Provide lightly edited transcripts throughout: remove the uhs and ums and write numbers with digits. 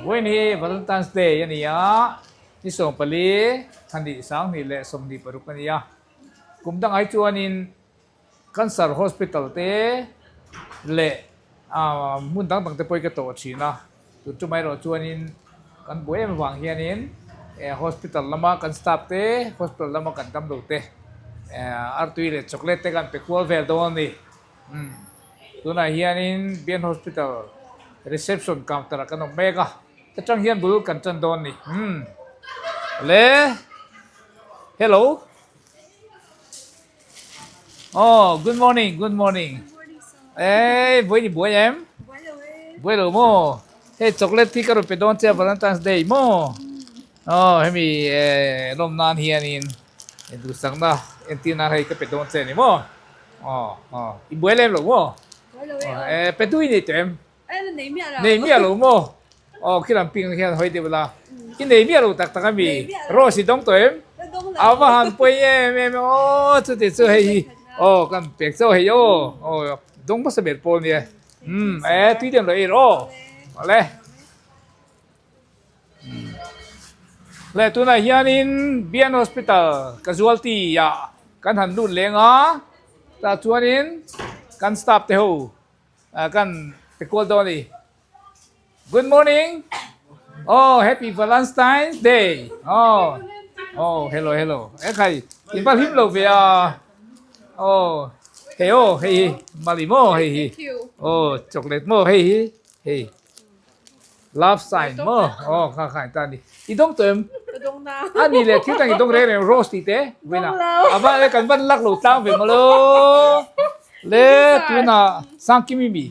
Vawiin hi Valentine's Day a ni a, ni 14, thla 22 leh 26 a ni a. Kum dangah hi chuanin Cancer Hospital te leh hmun dang dang te pawh hi ka tawh thin a, tun tumah erawh chuanin kan buai em avang hianin hospital lama kan staff te, hospital lama kan damlo te artui leh chocolate te kan pe kual vel dawn a ni. Tunah hianin Bian Hospital reception counter ah kan awm mek a, ta tang hian bul kan tan dawn a ni. Le hello. Oh, good morning, good morning. Ê, buai ni buai em? Buai lo maw? Hei chocolate hi ka rawn pe dawn che a Valentine's Day maw? Oh, hemi lawm nan hianin duhsakna entir nan hei ka pe dawn che a ni maw? Oh, oh, i buai lem lo maw? Ê, pe tu i nei tawh em? Nei miah lo maw? Aw khi lam ping hian hawi deuh la. I nei miah lo tak tak a mi? Rose i dawng tawh em? A va han pawi em em aw chuti chu hei hi aw kan pek chauh hei aw aw dawng hmasa ber pawl nia. Umm e tui deuh lo ei rawh aw. Awle. Le tunah hianin Bian Hospital casualty ah kan han lut leng a tah chuanin kan staff te ho kan pe kual dawn a ni. Good morning. Oh, happy Valentine's Day. Oh, oh, hello, hello. E khai, in va hlim lo ve a. Oh, hei oh, hei hi, mali mo hei hi. Oh, chocolate mo hei hi. Hei. Love sign mo. Oh, kha kha ta ni. I dong to em? A ni le thil dang i dong reng reng rose ti te. Wina. Ava le kan van lak lo tlang ve malo. Le tuna sangkimi mi.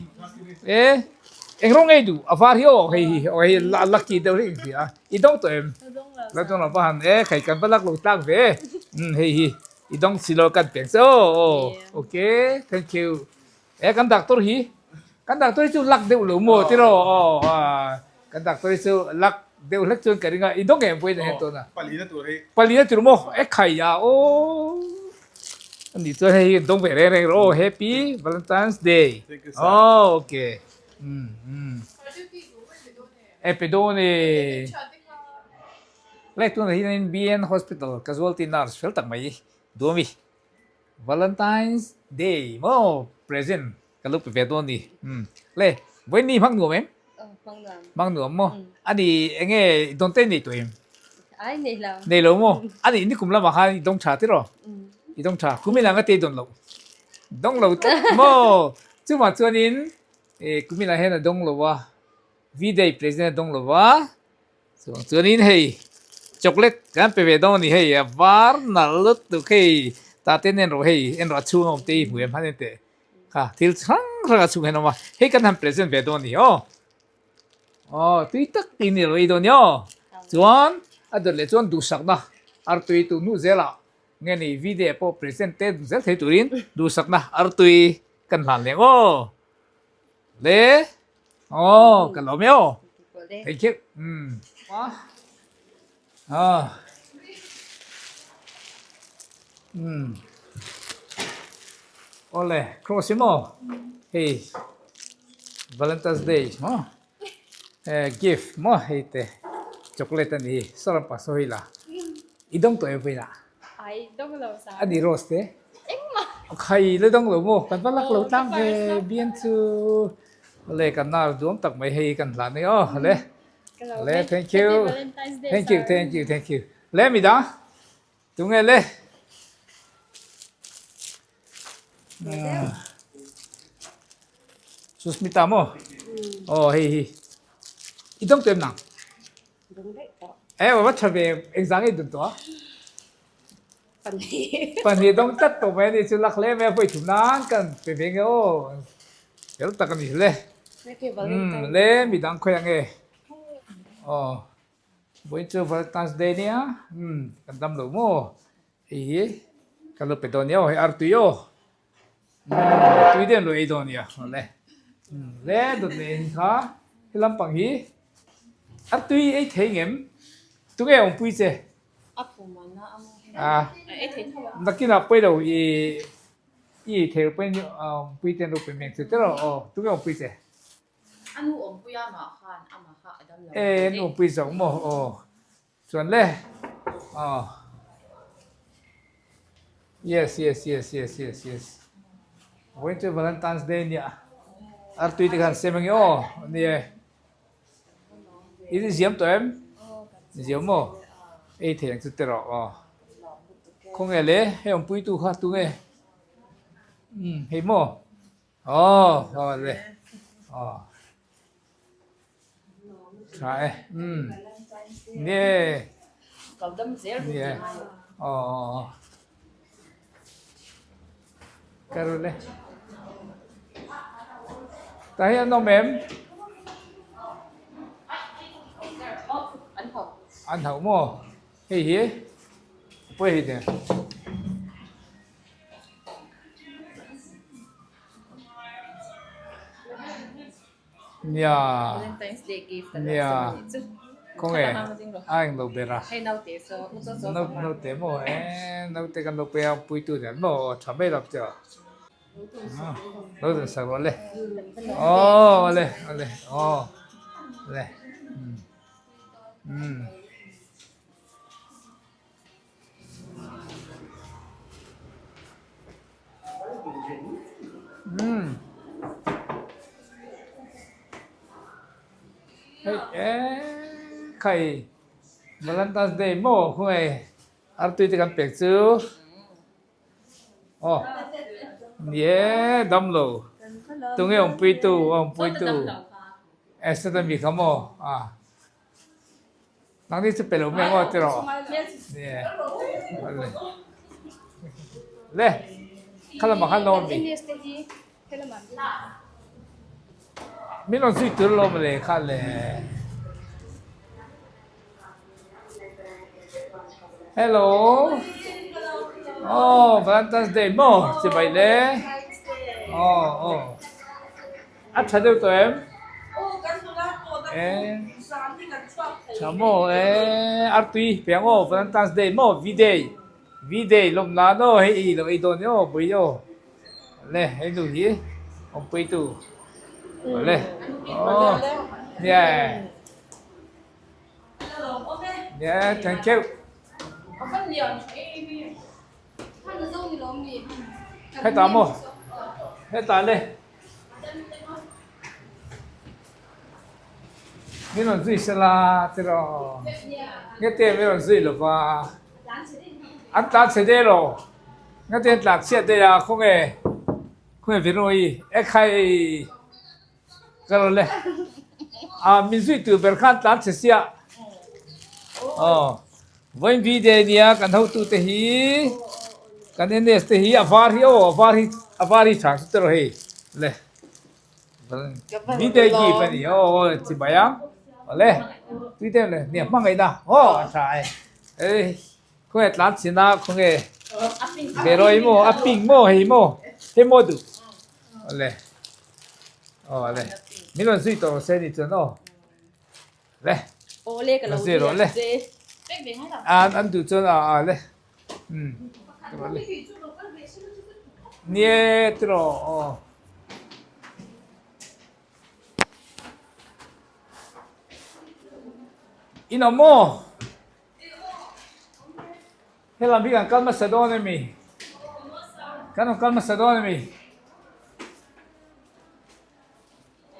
E eng rawng ngei duh a var hi aw hei hi aw hei lucky deuh hlek si a i dawng tawh em la dawng lo va han e khai kan va lak lo tlak ve um hei hi i dawng si lo kan pek che aw aw okay thank you e kan doctor hi kan doctor hi chu lak deuh lo maw tiraw aw kan doctor hi chu lak deuh hlek chuan ka ring a i dawng em pawhin a hen tawn a palina tur hei palina tur maw e khai a aw Ani chuan hei hi dawng ve reng reng rawh aw happy Valentine's Day aw okay um um e pe dawn e lai tunah hianin BN Hospital casualty nurse fel tak mai duami Valentine's Day maw present ka lo pe ve dawn a ni um le vawiin hmang nuam em hmang nuam maw ani enge dawn te nei tawh em Ai nei lo. Nei lo maw? Ani nikum lamah khan i dawng tha tiraw? I dawng tha. Kumin ang a te dawn lo. Dawng lo tlat maw? Chuvang chuanin kumin ah hian a dawng lo a, V-Day president a dawng lo a, chuvang chuanin hei chocolate kan pe ve dawn a ni hei a var nalh lutuk hei tate nen rawh hei en rawh a chhung a awm te hi hmu em han en teh kha thil hrang hrang a chhung hian a awm a, hei kan han present ve dawn a ni aw. Aw tui tak in i rei dawn nia. Chuan a dawt leh chuan duhsakna artui tu hnu zelah nge ni video pawh present te zel thei turin duhsakna artui kan hlan leh aw. Le aw ka lawm e aw. Thank you. Um. Ah. Um. Ole, cross emaw. Hei Valentine's Day maw. Eh gift maw hei te chocolate a ni saw lam pang saw hei la. I dawng tawh em vawiinah? Ai dawng lo sa. A ni rose te. Engmah. Khai la dawng lo maw? Kan va lak lo tlang ve bian chu. Ole kan nar duam tak mai hei kan hlan e aw le. Le thank you. Thank you thank you thank you. Le mi dang. Tunge le. Susmita mo. Oh hei hi. I dong tem nang. Eh wa tha ve exam i dun to. Pahnih dawng tlat tawh mai a ni chu lak hle mai a vawi thum nan kan pe ve nge aw fel tak a ni hle umm le midang khawi ang e aw vawiin chu Valentine's Day nia umm kan dam lo maw hei hi ka lo pe dawn nia aw hei artui aw umm tui deuh an lo ei dawn nia awle umm le dawt leh in kha he lampang hi artui ei thei ngem tunge awmpui che. Nakinah pawi lo i i thei pawi awmpui te an lo pe mek che tiraw aw tunge awmpui che? A nu awmpui amah khan amah kha a dam. E an awmpui zawk maw aw chuan le aw yes yes yes yes yes yes vawiin chu Valentine's Day nia artui te khan sem ange aw nia in ziam tawh em ziam maw ei thei ang chu te rawh aw khawnge le hei awmpui tu kha tunge umm hei maw aw aw le aw. Tha e umm nge nge aw ka rul e tah hian an awm em an hauh maw hei hi pawi hei te. Nia nia khawnge a englo ber a naute maw eee naute kan lo pe a puitu nen maw aw tha mai lo che aw lo dun sak rawh le aw awle awle aw le umm. Hei eee khai Valentine's Day maw khawngaih artui te kan pek chu aw ni e damlo tunge awmpui tu awmpui tu Esther mi kha maw a. Nangni chu pe lo mai ang aw tiraw? Le kha lamah khan lo awm mi. Min rawn zui tur lo mawle kha le. Hello. Oh, Valentine's Day maw chibai le. Oh, oh. A tha deuh tawh em? Tha maw e artui piang aw Valentine's Day maw V-Day V-Day lawm nan aw hei i lo ei dawn ni aw bui aw le hei nu hi awmpui tu le aw nia nia thank you Hetah maw hetah le Min rawn zui sela tiraw ngete min rawn zui lova an tlan chhe daih lo ngete an tlan chhiat daih a khawnge khawnge Virawi ekhai ka rawn le a min zui tur ber khan tlan chhe sia aw vawiin video nia kan hotute hi kan ns te hi a var hi aw a var hi a var hi chhang chu tiraw hei le video gift a ni aw aw chibai ang awle tui deuh le nia hmangaihna aw a tha e ei khawnge tlan chhin a khawnge berawi maw a pink maw hei maw hei maw duh Awle awle min rawn zui tawh rawh se ni chuan aw le rawn zui rawh le an an duh chuan a a le umm le nie tiraw aw. In awm maw? Helam hi kan kal hmasa dawn emi? Kan rawn kal hmasa dawn emi?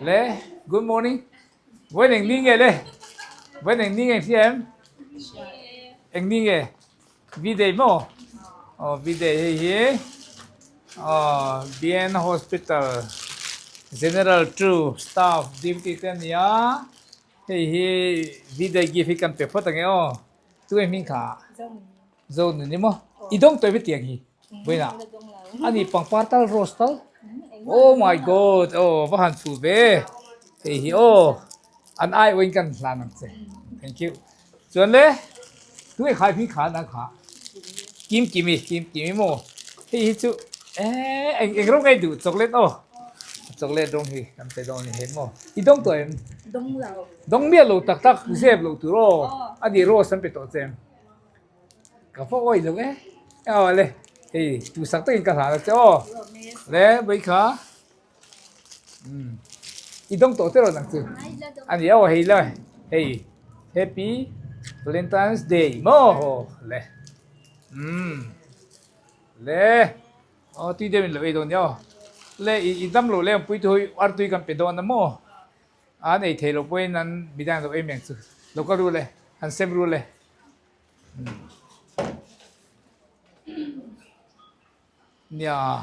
Le, good morning. Vawiin eng ni nge le? Vawiin eng ni nge hria em? Eng ni nge? V-day maw? Aw, V-day hei hi. Aw, BN Hospital General 2 staff duty te a nia. Hei hi V-day gift hi kan pe phawt ang e aw. Chu nge hming kha? Zo nun ni maw? I dawng tawih vek tiang hi vawiinah. A ni pangpar tal rose tal. Oh my god oh va han chhuh ve. Hei hi aw an ai awin kan hlan ang che. Thank you. Chuan le tu nge khai hming kha an kha? Kim Kimi Kim Kimi maw? Hei hi chu eh eng eng rawng nge duh chocolate aw. Chocolate rawng hi kan pe dawn a ni hei maw? I dawng tawh em? Dawng lo. Dawng miah lo tak tak zep lo tur aw. A ni rose an pe tawh che em? Ka va awih lo e. Aw le hei duhsak takin ka hlan a che aw. Le Baikha umm i dawng tawh che rawh nang chu. A ni aw hei le. Hei Happy Valentine's Day maw haw le umm le aw tui deuh in lo ei dawn nia aw le i i dam lo le ang pui te ho hi artui kan pe dawn a maw an ei thei lo pawhin an midang lo ei mai ang chu lo kal ru le han sem ru le umm Nia,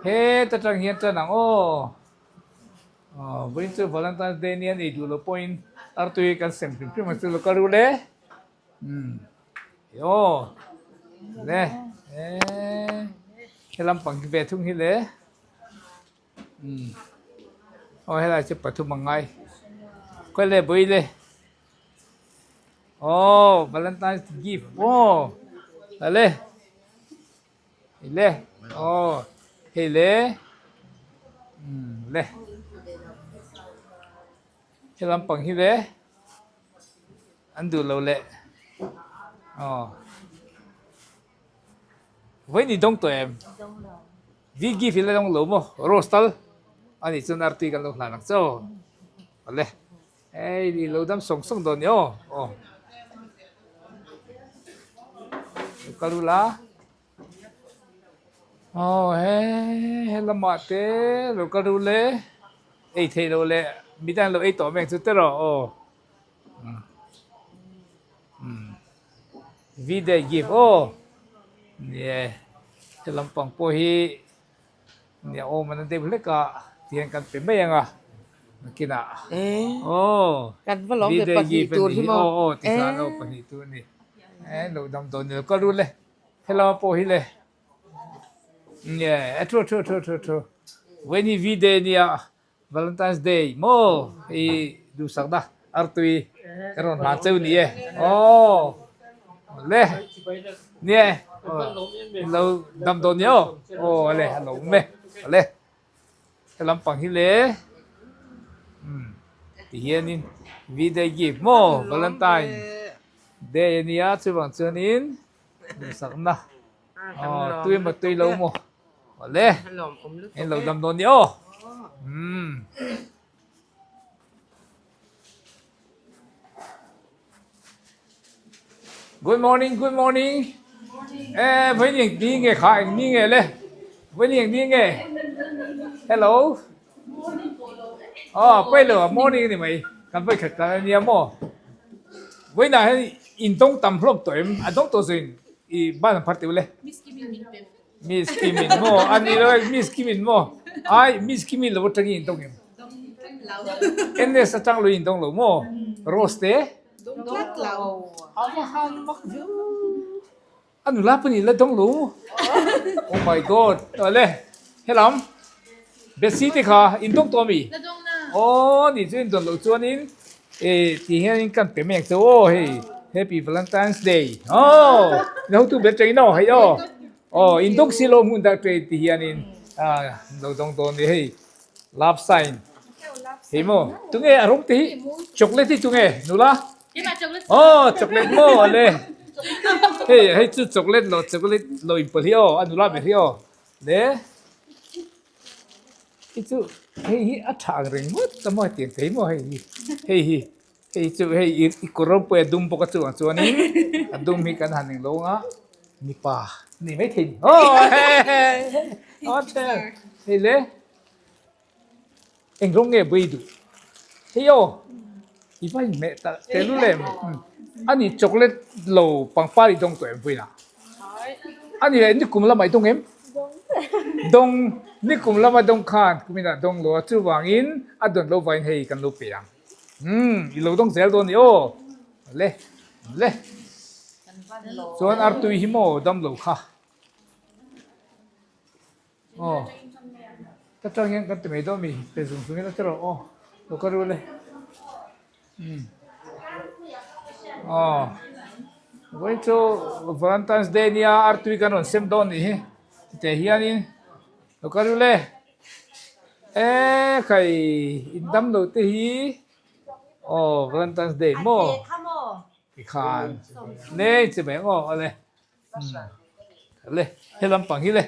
heta tang hian tan ang aw. Aw, vawiin chu Valentine's Day nia nei duh lo pawhin artui kan sem hrim hrim ang chu lo kal ru le. Umm, aw, le, eee, he lampang ve thung hi le. Umm, aw helai chu pathum ang ngai. Khawi le bawi le. Aw, Valentine's gift aw, le. Hei le aw hei le umm le he lampang hi le an duh lo leh aw vawi ni dawng tawh em v gift hi la dawng lo maw rose tal a nih chuan artui kan lo hlan ang che aw awle. Hei ni lo dam sawng sawng dawn ni aw aw lo kal ula aw he he lamah te lo kal ru le ei theih loh leh midang lo ei tawh mai ang chu tiraw aw umm v day gift aw nie he lampang pawh hi. Nia awm an deuh hlek a tihian kan pe mai ang a nakinah aw Kan va lawm ve pahnih tur hi maw aw aw tikhan aw pahnih tur a ni e lo dam dawn ni lo ka ru le helama pawh hi le nge a thu thu thu thu thu Veni V-day nia Valentine's Day maw i duhsakna artui ka rawn hlan cheu ni e aw le nia lo dam dawn nia aw aw le a lo awm e le he lampang hi le umm ti hianin V-day gift maw Valentine Day ania chuvang chuanin duhsakna Aw tui emaw tui lo maw awle en lo dam dawn nia aw umm Good morning good morning e vawi ni eng ni nge kha eng ni nge le vawi ni eng ni nge hello aw pawi lo a morning a ni mai kan vawi khat kan ania maw vawiinah hian in dawng tam hlawm tawh em a dawng tawh zawh in I ban an phar teuh le. Miss Kimin min pe. Miss Kimin maw? A ni lo e, Miss Kimin maw? Ai, Miss Kimin lo atangin in dawng em? Dawng tlat lo. NS atang lo in dawng lo maw? Rose te? Dawng tlat lo. A va han mak viau. A nula pahnih la dawng lo. Oh my God. Awle, helam Betsy te kha in dawng tawh ami? La dawng na. Aw, ni chu in dawn loh chuanin E ti hianin kan pe mek chu aw hei Happy Valentine's Day aw in hotu ber tei no hei aw aw in dawk si lo hmun dak tei ti hianin a lo dawng dawn ni hei love sign hei maw tunge a rawng te hi chocolate hi tunge nula aw chocolate maw ale hei hei chu chocolate lo chocolate lo in pawlh hi aw a nula ber hi aw le Hei chu hei hi a tha ang reng ngawt ta maw hetiang thei maw hei hi hei hi hei chu hei i i kawr ropui a dum bawk a chungah chuanin a dum hi kan han englo ang a mipa ni maithei ni aw he he hei le eng rawng nge bui duh hei aw i va inhmeh ta tehlul em ani chocolate lo pangpar i dawng tawh em vawiinah. A ni leh nikum lamah i dawng em? Dawng. Nikum lama dawng khan kuminah dawng lo a, chuvangin a dawn lo vain hei kan lo pe ang. Umm, i lo dawng zel dawn ni aw. Le, le. Chuan artui hi maw dam lo kha. Aw, ka tang hian kan ti mai dawn mi, pe zung zungin a ti rawh aw, lo ka rul e. Umm. Aw, vawiin chu Valentine's Day nia artui kan rawn sem dawn nih hi, titeh hianin lo ka rul e. E khai in dam lo te hi aw Valentine's Day maw tikhan nei chi mai ang aw awle. Le he lampang hi le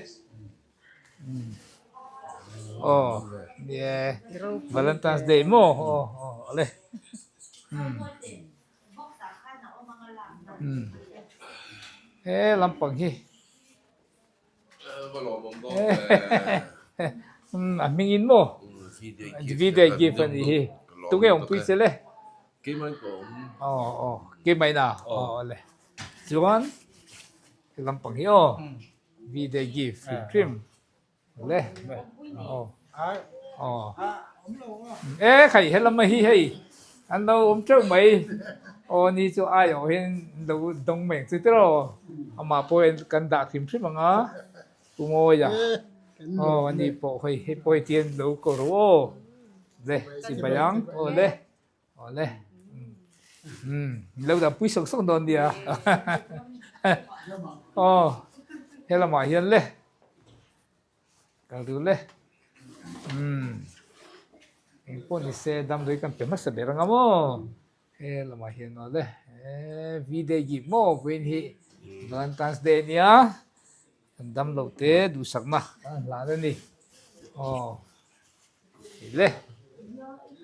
aw ni e Valentine's Day maw aw aw le. He lampang hi a hming in maw V-day gift a nih hi tunge awmpui che le aw aw keimah in a aw awle chuan he lampang hi aw V-day gift hrim hrim. Le aw aw e khai helama hi hei an lo awm teuh mai aw ni chu ai awh hian lo dawng mai ang chu tiraw amah pawh hian kan dah hrim hrim ang a pu Mawia aw ani pawh hei hei pawh heti hian lo ko rawh aw le chibai ang aw le. Awle. Umm lo dang pui sawk sawk dawn nia. Aw he lamah hian le kal duh le. Umm eng pawh ni se damdawi kan pe hmasa ber anga maw. He lamah hian awle e V-day gift maw vawiin hi Valentine's Day ania kan damlo te duhsakna kan hlan a ni. Aw. Le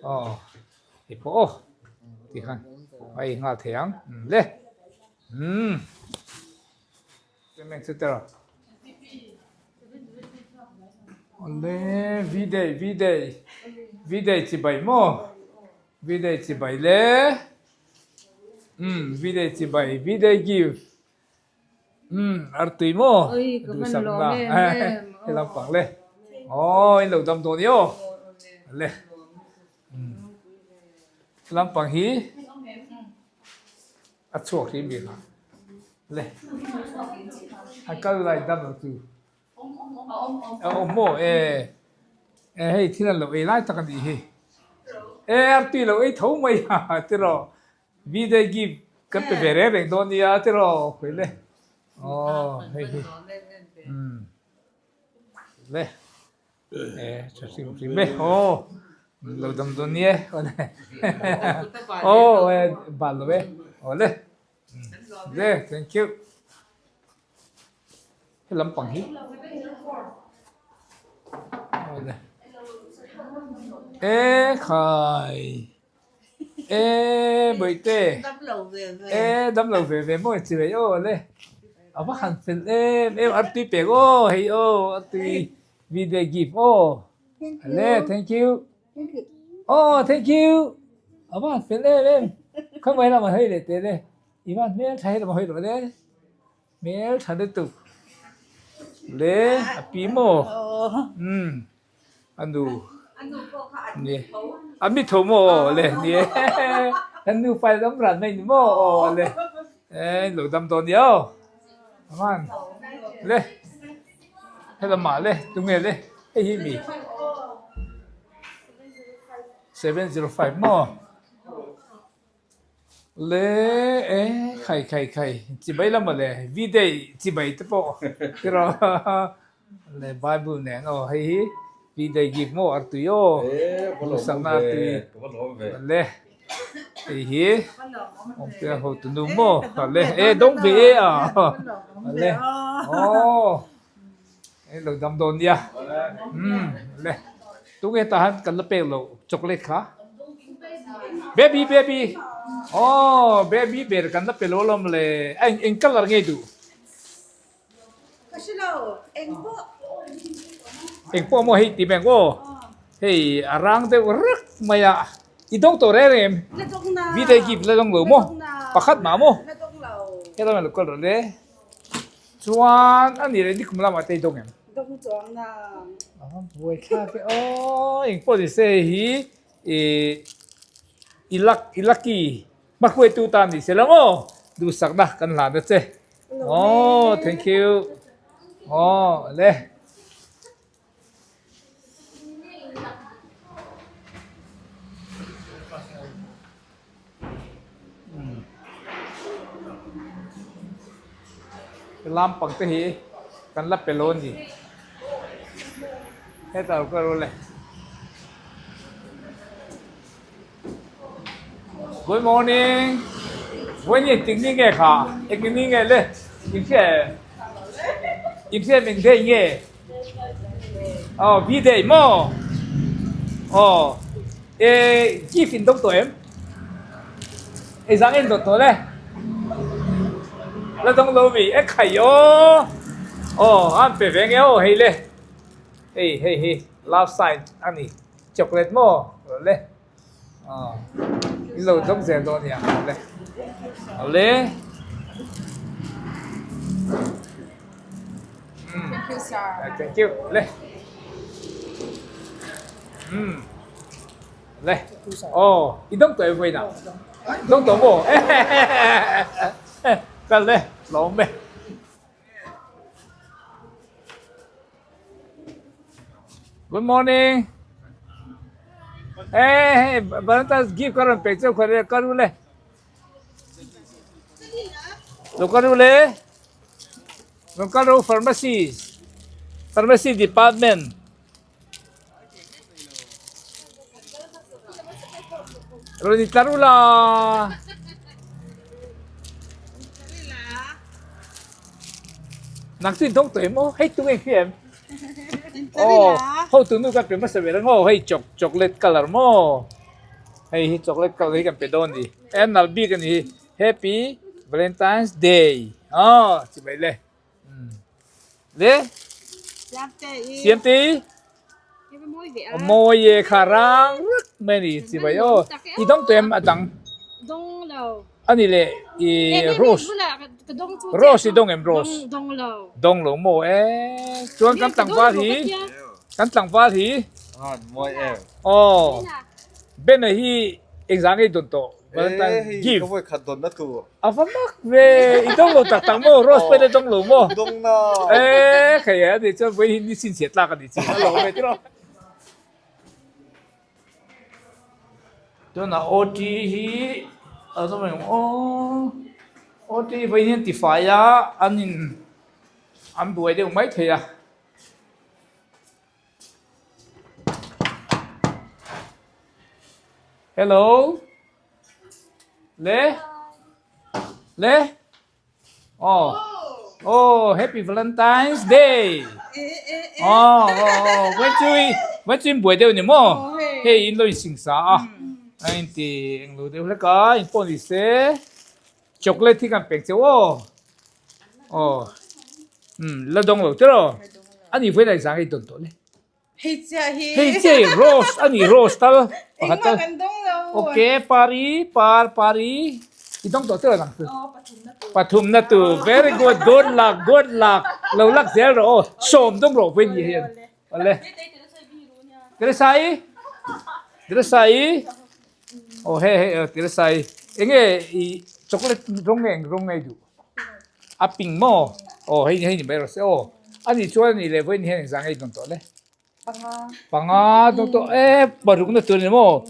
aw i pawh aw ti khan a ei nghal thei ang le umm payment chu tero awle v-day v-day v-day chibai maw v-day chibai le umm v-day chibai v-day give Umm artui maw duhsak na he lampang le aw in lo dam dawn i aw le umm he lampang hi a chhuak hrim bik a le a kal lai dam lo chu a awm maw e e hei thil an lo ei lai tak a nih hi e artui lo ei tho mai a tiraw V-day gift kan pe ve reng reng dawn nia tiraw khawi le aw hei hi umm le e tha hrim hrim e aw lo dam dawn nia awle aw e bal lo e awle le thank you he lampang hi awle e khai. E Bawihte, e dam lo ve ve maw chi vei aw le. A va han fel em em artui pek aw hei aw artui video gift aw. Le thank you. Aw thank you. A va han fel em em. Khawi mai lamah hei leh teh le. I van hmel tha hei lamah hawi rawh le. Hmel tha lutuk. Le a pi maw. Umm. A nu ni a mi tho maw aw le ni e kan nu pa dam ran mai ni maw aw le e lo dam dawn nia aw aman le helamah le tunge le hei hi mi 705 maw Le e khai khai khai chibai la mawle V-day chibai te pawh tiraw le bible nen aw hei hi V-day gift maw artui aw duhsakna artui le hei hi awmte a hotu nu maw le e dawng ve e a le aw hei lo dam dawn nia umm le tunge tah hian kan la pek loh chocolate kha baby baby aw baby ber kan la pe lo alawm le a eng eng colour nge duh eng pawh maw hei ti mai ang aw hei a rang deuh rek mai a i dawng tawh reng em video gift la dawng lo maw pakhat mah maw helai lo kal rawh le. Chuan a nih leh nikum lamah te i dawng em? Dawng chuang nang. A buai thlak e aw eng pawh ni se hei hi ih i luck i lucky hmahruaitu tan ni se lo maw duhsakna kan hlan a che aw thank you aw le. Lampang te hi kan la pe lo a ni hetah ka ru le good morning vawiin engtik ni nge kha engtik ni nge le inhria em inhria em eng day nge. Aw V day maw? Aw e gift in dawng tawh em? Ei zang in dawt tawh le. La dawng lo mi e khai aw. Aw an pe ve nge aw hei le. Hei hei hi love sign a ni. Chocolate maw le. Aw in lo dawng zel dawn nia le. Le. Thank you sir. Thank you le. Um. Le. Oh, i dawng tawh em vawiin ah? Dawng tawh maw? Kal le, lawm e. Good morning. Hey, hey, Valentine's gift ka rawn pek cheu kha le, ka ru le. Lo ka ru le. Lo ka ru pharmacy. Pharmacy department. Rawn i tlar u la. Nang chu in dawng tawh em aw? Hei tung eng khi em? Aw, ho tu nu kan pe hmasa ber ang aw, hei choc chocolate colour maw? Hei hi chocolate colour hi kan pe dawn a ni. En nalh bik a ni hi. Happy Valentine's Day. Aw, chibai le. Le Siamte i mawi e kha rang rak mai ni chi bai aw i dawng tawh em a dang ani le i rose rose i dawng em rose dawng lo maw e chuan kan tlangval hi kan tlangval hi aw Ben-a hi engzah nge i dawn tawh Valentine gift. Ka voikhat dawnna tur. A va mak ve, i dawng lo tak tak maw? Rose pawh i la dawng lo maw? Dawng na. E khai a ni chuan vawiin hi ni chhinchhiah tlak a ni chi a lo ve tiraw. Tunah OT hi a zawm ang aw OT vawiin hian tifai a an in an buai deuh mai thei a. Hello. Le. Le. Oh. Oh, happy Valentine's Day. Oh, oh, oh. Với chui, với chui buổi đêm này mo. Hey, in loi sing sa a. Anh ti eng lo deuh hlek a, in pawh ni se. Chocolate hi kan pek cheu aw. Aw. Um, la dawng lo tiraw. Ani vawi lai zang ei dawn tawh le. Hei chiah hi. Hei chiah hi rose ani rose tal. Pakhat tal. Engmah kan dawng lo. Okay, pari, par, pari. I dawng tawh tiraw nang chu. Aw, pathum na tur. Pathum na tur. Very good. Good luck, good luck. Lo luck zel rawh aw. Sawm dawng rawh vawi ni hian. Awle. Teresai. Teresai. Aw hei hei aw Teresai. Enge i chocolate rawng nge eng rawng nge i duh? A pink maw? Aw hei hei ni mai rawh se aw. Ani chuan ani leh vawiin hian engzah nge i dawn tawh le? Panga. Panga dawn tawh e parukna tur a ni maw?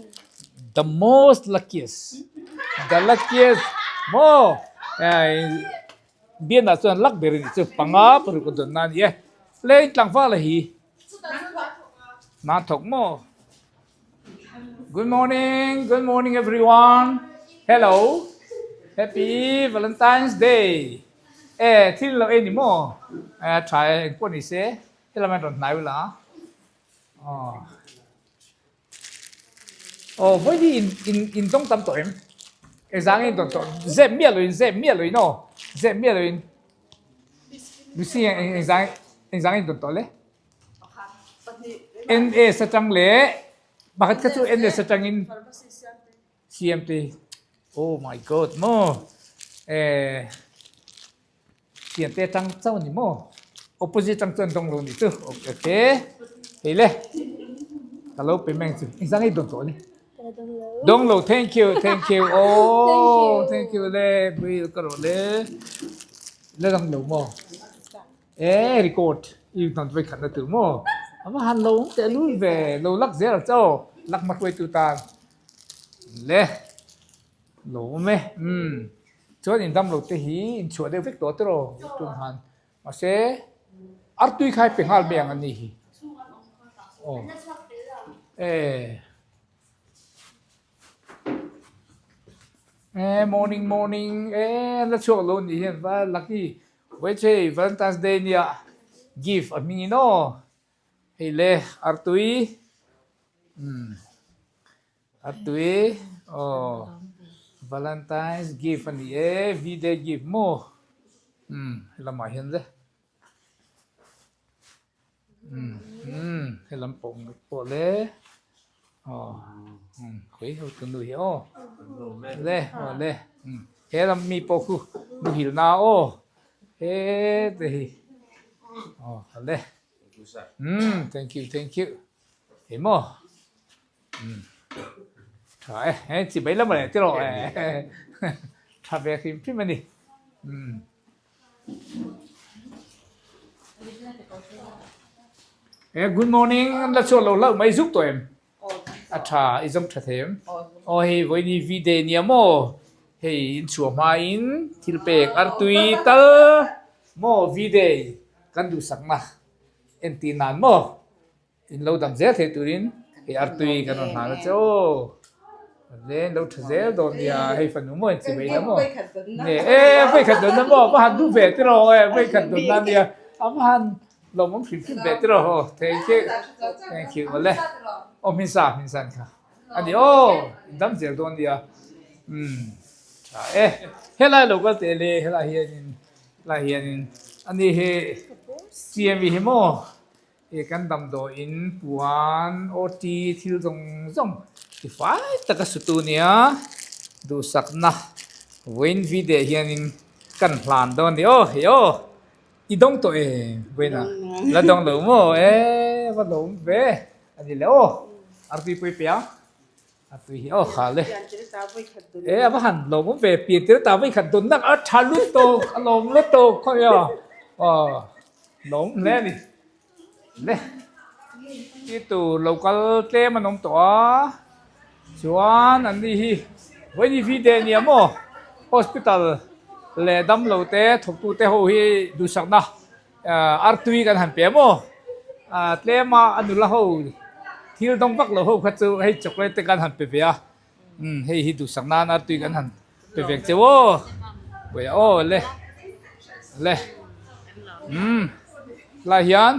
The most luckiest. The luckiest maw? Bianah chuan luck ber a nih chu panga paruk a dawn na a ni e. Leng tlangval a hi. Hna thawk maw? Good morning, good morning everyone. Hello. Happy Valentine's Day. Eh, thil lo ei ni maw? Eh, tha e, eng pawh ni se. Helam hian rawn hnai ula. Aw. Aw, vawi hi in in in dawng tam tawh em? Engzah nge in dawn tawh? Zep miah loin, zep miah loin aw. Zep miah loin. Lucy engzah engzah nge in dawn tawh le? NS atang leh pakhat kha chu NS atangin CMT oh my god maw eh CMT atang chauh a ni maw opposite atang chuan dawng lo ni chu okay hei le ka lo pe mai ang chu engzah nge i dawn tawh le dawng lo thank you thank you oh thank you le bui ka rawh le la dang lo maw. E record i hnawn vei khat na tur maw? A va han lo awm teh lul ve, lo lak zel ang che aw, lak hma hruaitu tan le lo awm e. Umm chuan in dam lo te hi in chhuah deuh vek tawh tiraw tum han mahse artui kha i pe nghal mai ang an ni hi. Aw e. E morning morning e la chhuak lo ni hian va lucky Waichei Valentine's Day nia gift a hming in aw hei le artui umm artui aw Valentine's gift a ni e, V-day gift maw? Umm helamah hian le umm umm helam pawh pawh le aw umm khawi ho tu nu hi aw le aw le umm he lam mi pawh khu muhil na aw hete hi aw le umm thank you thank you emaw. Tha e, he chi mai lam leh tiraw e tha ve hrim hrim a ni. E good morning an la chhuak lo hlauh mai zuk tawh em? A tha i zawng tha thei em? Aw hei vawiin V day nia maw? Hei in chhuah hmain thil pek artui tal maw V day kan duhsakna entir nan maw? In lo dam zel thei turin hei artui kan rawn hlan a che aw. Le lo tha zel dawn nia hei fanu maw in chi mai la maw. Ne e voi khat dawn na maw va han duh ve tiraw e voi khat dawn na nia a va han lawmawm hrim hrim ve tiraw aw thank you thank you awle aw hmin sa hmin san kha ani aw in dam zel dawn nia um tha e helai lo kal teh le helai hianin helai hianin ani hi CMV hi maw He kan damdawi in puan OT thil zawng zawng ti fai taka sutu nia duhsakna vawiin video hianin kan hlan dawn a ni aw hei aw i dawng tawh em vawiin ah la dawng lo maw e va lawm ve a ni le aw artui pawh i pe ang artui hi aw khal e e a va han lawm awm ve pian tir ta vawi khat dawn nak a tha lutuk a lawm lutuk khawi aw aw. Lawm hle a ni. Le i tur lo kal tlem an awm tawh a, chuan an ni hi vawiin V day nia maw hospital leh damlo te thawktu te ho hi duhsakna artui kan han pe a maw tlem a a nula ho thil dawng vak lo ho kha chu hei chocolate te kan han pe ve a hei hi duhsak nan artui kan han Pe vek che aw Puia aw le le umm lai hian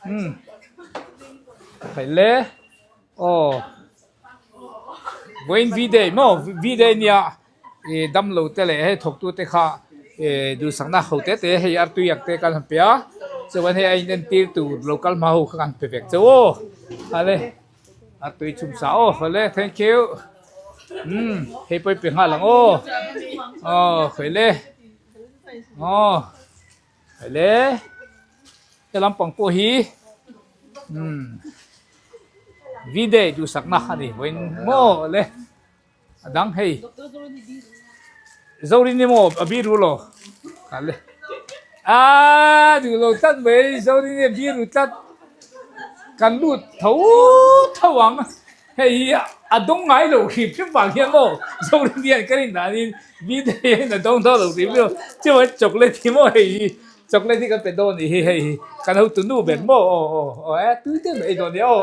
umm hei le aw vawiin V day maw V day nia ih damlo te leh hei thawktu te kha ih duhsakna ho te te hei artui ang te kan han pe a chuan hei a inentir tur local hma ho kha kan pe vek che aw ale. A tui chhum sa aw hawle thank you umm hei pawh i pe nghal ang aw aw hawile aw hawile he lampang pawh hi umm V day duhsakna a ni vawiin maw le a dang hei Zorini maw a biru lo le aaa duh lo tlat mai Zorini a biru tlat kan lut tho tho ang hei hi a dawng ngai lo hrim hrim vang hian maw Zorini hian ka rin danin video hian a dawng dawn lo hrim hrim chuan chocolate hi maw hei hi chocolate hi kan pe dawn anih hi hei hi kan hotu nu ber maw aw aw aw e tui deuh mai dawn nia aw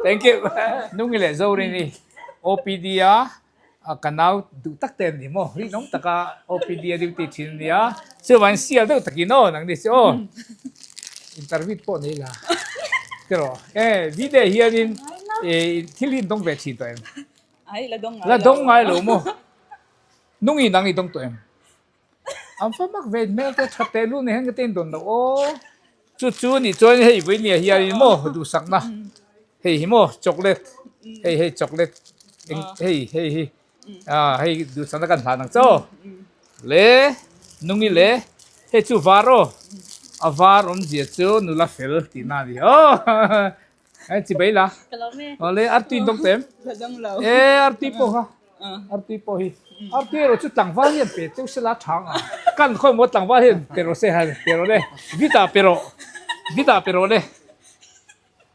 thank you Nungi leh Zorini OPD a Ka nau duh tak te an ni maw? Rinawm taka OPD a duty thin a nia. Chuvangin sial deuh takin aw nang ni chu aw. Interview pawh nei la. Tiraw? E video hianin thil hi in dawng ve thin tawh em? Ai la dawng ngai lo. La dawng ngai lo maw? Nungi nang i dawng tawh em? An fa mak ve hmel te tha teh lu nei hian ka te in dawn loh aw. Chu chu nih chuan hei vawinia hianin maw duhsakna hei hi maw chocolate hei hei chocolate eng hei hei hi ah hei duhsakna kan hlan ang che aw le nungi le hei chu var aw a var awmzia chu nula fel tihna a ni aw Hei chi bai la. Ka lawm e. Awle artui dawng tawh em? La dawng lo. E artui pawh kha. Artui pawh hi. Artui erawh chu tlangval hian pe teuh sela tha ang a. Kan khawi maw tlangval hian pe rawh se han pe rawh le. Vita pe rawh. Vita pe rawh le.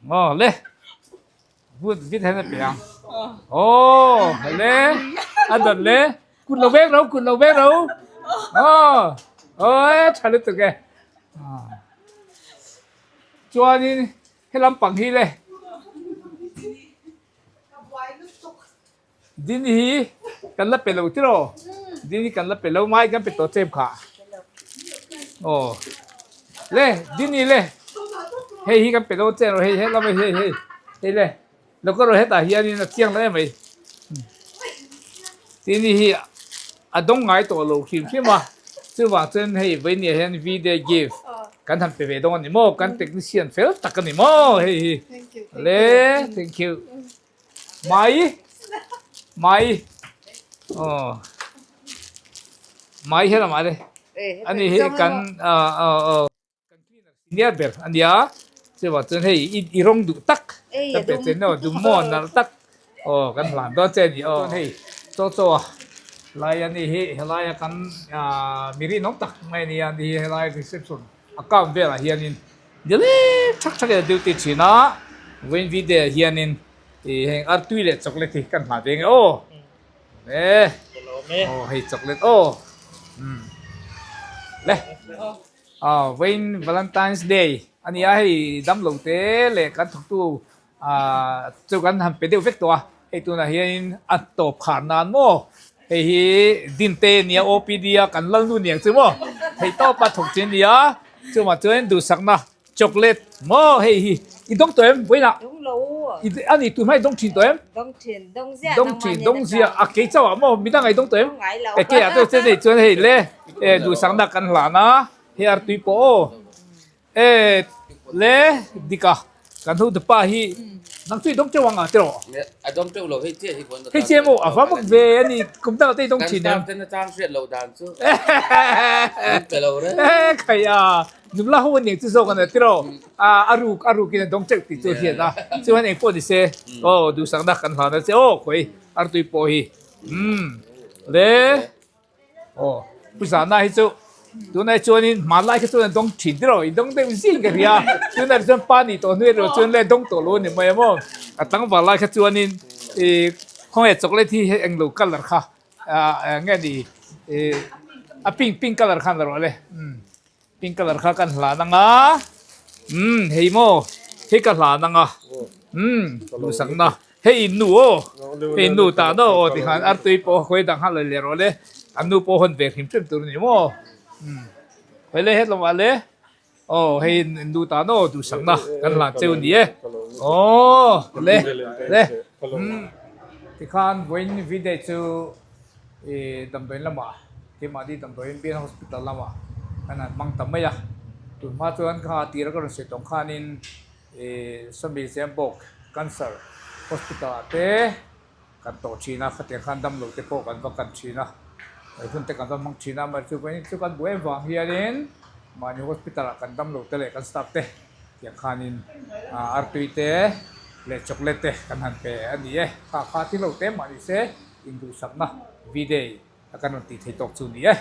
Aw le. Vut vit hian a pe ang. Aw le. A dawt le. Kut lo vek ro kut lo vek ro. Aw. Aw e tha lutuk e. Chuanin he lampang hi le din hi kan la pe lo tiraw din hi kan la pe lo mai kan pe tawh chem kha aw le din hi le hei hi kan pe lo chen rawh hei he lam hei hei hei le. Lo ka rawh hetah hianin a chiang lo em mai. Tin hi a dawng ngai tawh lo hrim hrim a, chuvang chuan hei vawinia hian V-day gift kan han pe ve dawn a ni maw, kan technician fel tak a ni maw hei hi. Le thank you. Mai mai aw mai hian a mah le ani hi kan aw Kan cleaner senior ber a nia, chuvang chuan hei i rawng duh tak ka pe che no dum maw nalh tak aw kan hlan dawn che a ni aw. Chuan hei chaw chaw a lai a ni hi helaia kan mi rinawm tak mai a nia ni hi helai reception account velah hianin nileng thak thak in a duty thin a, vawiin video ah hianin ih heng artui leh chocolate hi kan hlan ve nge aw. E aw hei chocolate aw umm le. Aw vawiin Valentine's Day a ni a, hei damlo te leh kan thawktu ah chu kan han pe deuh vek tawh a, hei tunah hianin a tawp khar nan maw hei hi Dinte a nia OPD a kan lalnu niang chu maw theih tawpa thawk chi a ni a, chuvang chuan duhsakna Chocolate maw hei hi i dawng tawh em vawiinah? Dawng lo. I a ni tun hma i dawng thin tawh em? Dawng thin, dawng ziah Dawng thin, dawng ziah a kei chauh ah maw midang ai dawng tawh em? Dawng ngai lo. E kei ah te che nei chuan hei le e duhsakna kan hlan a hei artui pawh aw e le dika kan hu tupa hi nang chu i dawng teuh ang a tiraw? A dawng teuh lo hei chiah hi pawh Hei chiah maw a va bawk ve a ni kum dangah te i dawng thin em? Kan staff ten a chang hriat loh dan chu min pe lo reng. E khai a. Nula ho aniang chu zawk an tiraw a ruk a ruk in a dawng teuh tih chu a hriat a chuan engpawh ni se aw duhsakna kan hlan a che aw khawi artui pawh hi umm le aw pu zana hi chu tunah chuanin hmanlai kha chuan a dawng thin tiraw i dawng deuh zing ka hria tunah chuan pa nih tawh hnuai erawh chuan le dawng tawh lo a ni mai a maw a tlangval lai kha chuanin ih khawnge chocolate hi hei englo colour kha ah eng nge ni ih a pink pink colour khan la rawh le umm. Pink colour kha kan hlan ang a, umm hei maw hei ka hlan ang a, umm duhsakna hei in nu aw, hei in nu tah no aw tikhan artui pawh khawi dang kha la leh rawh le, an nu pawh hawn ve hrim hrim tur a ni maw, umm khawi le hetlawm ah le aw hei in nu tah no duhsakna kan hlan cheu a ni e, aw le le umm tikhan vawiin video chu ih damdawiin lamah. Keimahni damdawiin Bian Hospital lamah kan han hmang ta mai a, tun hma chuan kha tira ka rawn sawi tawng khanin ih Swami Zembawk Cancer Hospital ah te kan tawh thin a, khatiang khan damlo te pawh kan va kan thin a, hun te kan va hmang thin a, amaherawhchu chu chu kan buai avang hianin mahni hospital ah kan damlo te leh kan staff te tiang khanin artui te leh chocolate te kan han pe a ni e, kha kha thil ho te mah ni se induhsakna V-day. A kan rawn tih thei tawk chu ni e.